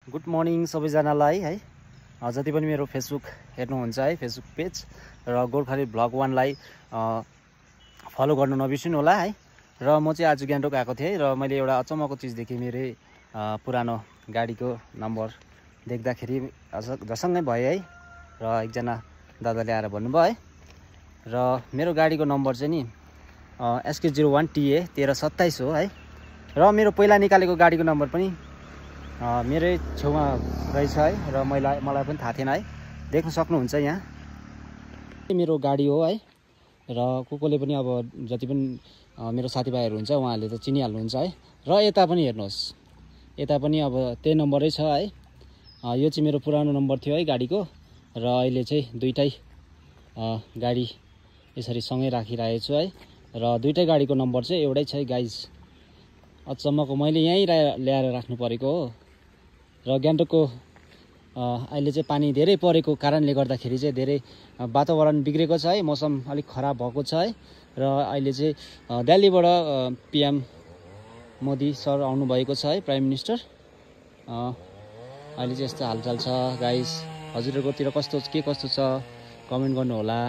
Good morning सबैजनालाई है। जति पनि मेरो फेसबुक हेर्नुहुन्छ है, फेसबुक पेज र गोर्खाली भ्लग 1 लाई फलो गर्न नबिर्सिनु होला है। र म चाहिँ आज गान्तोक आएको थिएँ र मैले एउटा अचम्मको चीज देखेँ। मेरै पुरानो गाडीको नम्बर देख्दाखेरि झसङ्गै भए है। र एकजना दादाले आएर भन्नुभयो है। र मेरो गाडीको नम्बर चाहिँ नि SK01TA 1327 हो है। र मेरो पहिला निकालेको गाडीको नम्बर पनि मेरै छेउमा रहेछ है। र मलाई पनि थाहा थिएन है। देख्न सक्नुहुन्छ यहाँ मेरो गाडी हो है। र कोले पनि अब जति पनि मेरो साथीभाइहरू हुन्छ उहाँहरूले त चिनिहाल्नुहुन्छ है। र यता पनि हेर्नुहोस्, यता पनि अब त्यही नम्बरै छ है। यो चाहिँ मेरो पुरानो नम्बर थियो है गाडीको। र अहिले चाहिँ दुईटै गाडी यसरी सँगै राखिरहेको छु है। र दुईटै गाडीको नम्बर चाहिँ एउटै छ है गाइज। अचम्मको मैले यहीँ ल्याएर राख्नु परेको हो। र गान्तोकको अहिले चाहिँ पानी धेरै परेको कारणले गर्दाखेरि चाहिँ धेरै वातावरण बिग्रेको छ है। मौसम अलिक खराब भएको छ है। र अहिले चाहिँ दिल्लीबाट PM मोदी सर आउनुभएको छ है, प्राइम मिनिस्टर। अहिले चाहिँ यस्तो हालचाल छ गाइस। हजुरहरूकोतिर के कस्तो छ कमेन्ट गर्नु होला।